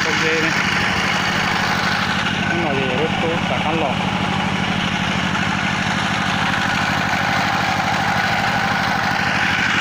Pob zeb, hnub no yog lub rub rov qab los.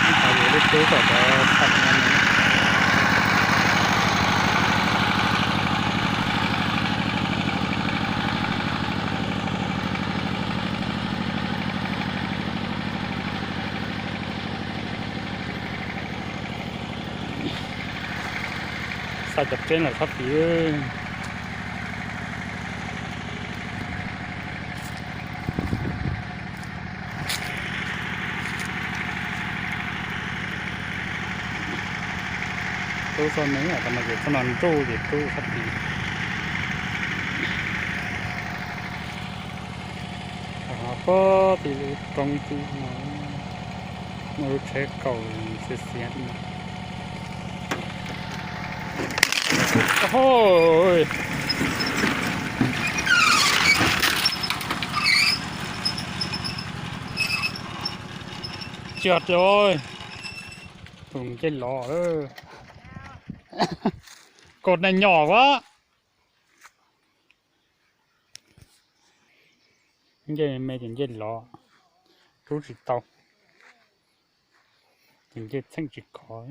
Hnub no yog lub rub kom cov tawm no. Xa cov peb los txhob tid. Rub txoj me, tau no ces txoj no nruj ces rub txhob tid. Ho pob tim lub roob tim no muaj lub tsheb kaum xiav xiav tim no. Tsis hais tias tus ncej los, kaus neeg nyom a. Ncej me ces ncej los, rub tsis tau, ces ncej txheej tsis khov.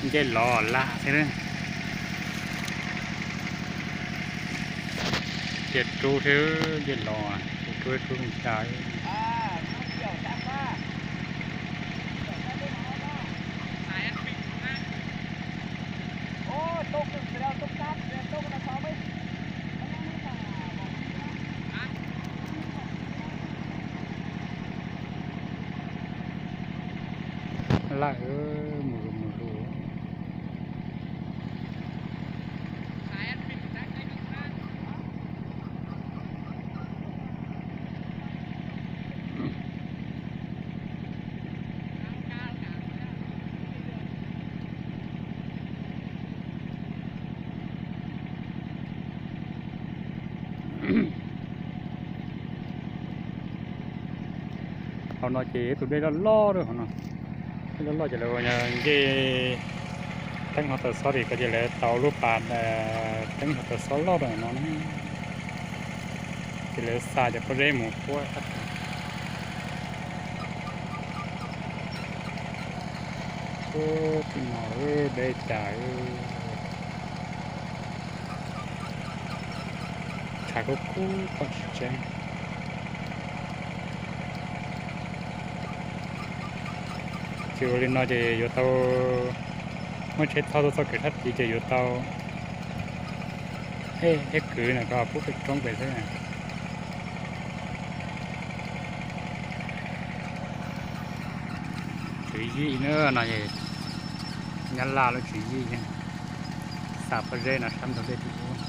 Ncej los laj thiab. Cia rub thiab, ncej los, rub rub li cas. Laj, mus zus mus zus. Hauv no ces tus dej loj loj lawm hauv no. Dej loj loj ces lawv ncej teeb hauv taws xob li ko ces lawv tau lub pas teeb hauv taws xob loj rau no na. Ces lawv xa cov pob zeb mus puab. Ub, tim no deb cas, tshav kub kub pom tsis tseeb. Ces ua li no ces yuav tau muab tsheb thauj tuaj txoj kev sab tid ces yuav tau eb, eb kwv no rau pub pem roob pem xwb. Tswv yim na no, Nyab Laj lub tswv yim, xa pob zeb no sab ntug dej tim ub.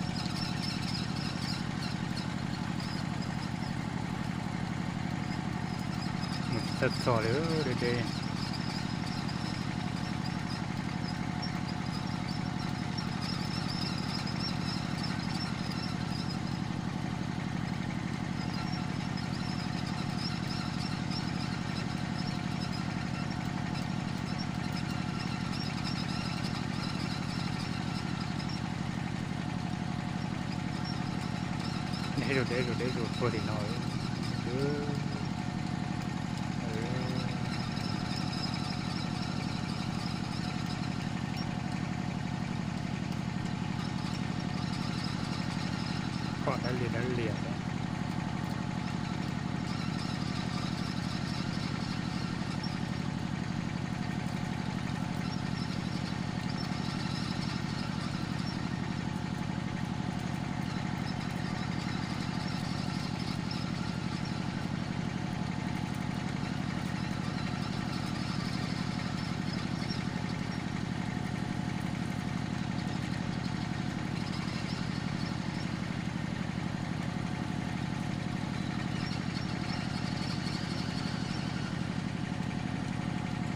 Mus tsis txog txog li deb deb. Deb zus deb zus deb zus puag tim no. Pom dab lias dab lias.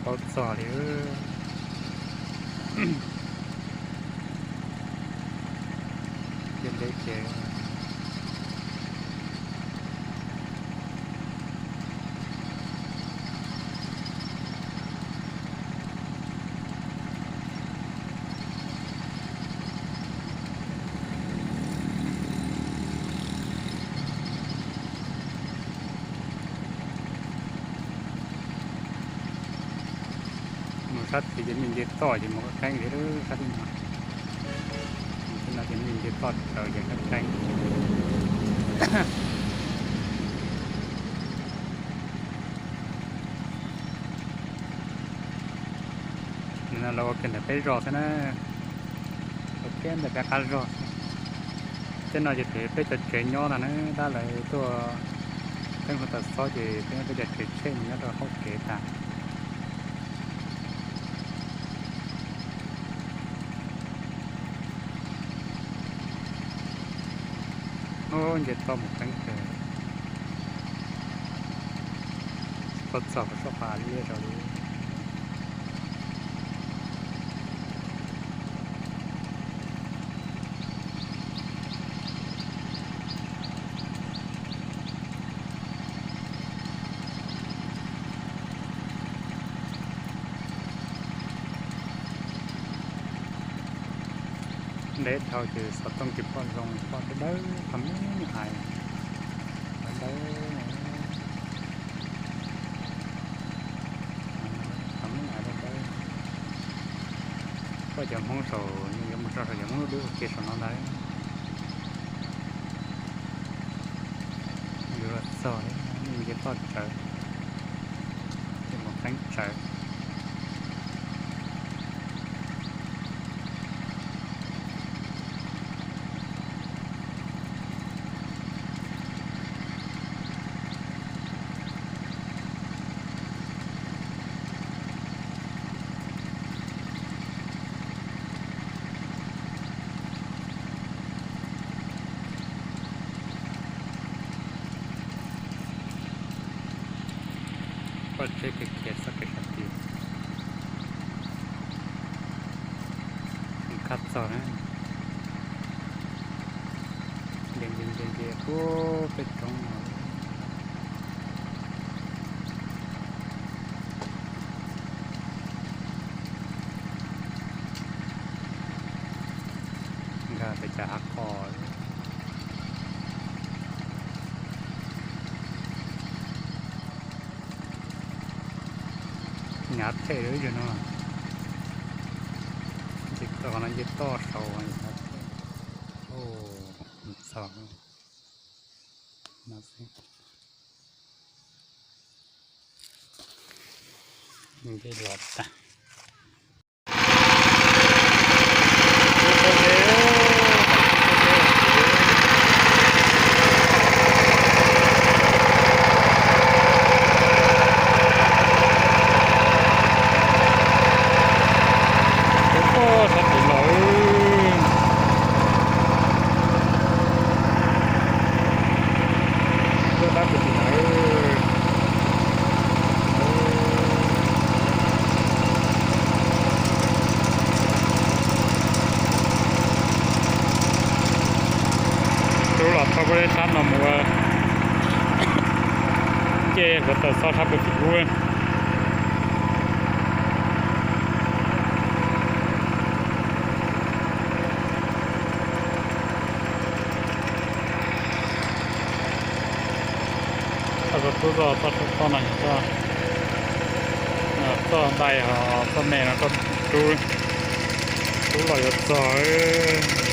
Paub txog li. Deb deb ces Sab tid ces me nce toj ces mus qeeb qeeb li sab tid no. Tej no ces me nce toj tsaws ces qeeb qeeb. Nim no lawv ua kiag ntawm peb zos xwb na, ua kiag ntawm peb qab zos xwb. Tej no ces peb cov tsev nyob ntag na, tab lawv tuaj teeb hluav taws xob ces peb nyob peb cov tsev tsheb mus nyob rau hauv kev tas. Ub, nce toj mus qeeb kawg. Tsis tau txog puas soj qas liab rau li. Ntev dhau ces xov tooj tsis pom zoo, pom dawb dawb qhov me me hais, dawb dawb. Qhov me me hais dawb dawb. Pom cov Hmoob saum, yuav mus tso saum cov Hmoob lub dub ua ke saum no ntag. Yuav los txog li, nce toj tsawv, ces mus qeeb tsawv. Pom tsheb khiav khiav txoj kev sab tid. Khab txog na, nce nce nce nce puag pem roob no. Nkag pem cas hav qos. Nyav them li ib zaug no. Nce toj, qhov no nce toj saud nyav them. Txog no xwb. Nce los tag. Sab tim los, sab tim los. Rub los txog puag sab no mus ua, ces hluav taws xob sab puag tim ub. Txoj tub txoj txoj no, txoj ntais ho txoj me no, rub los yuav txog.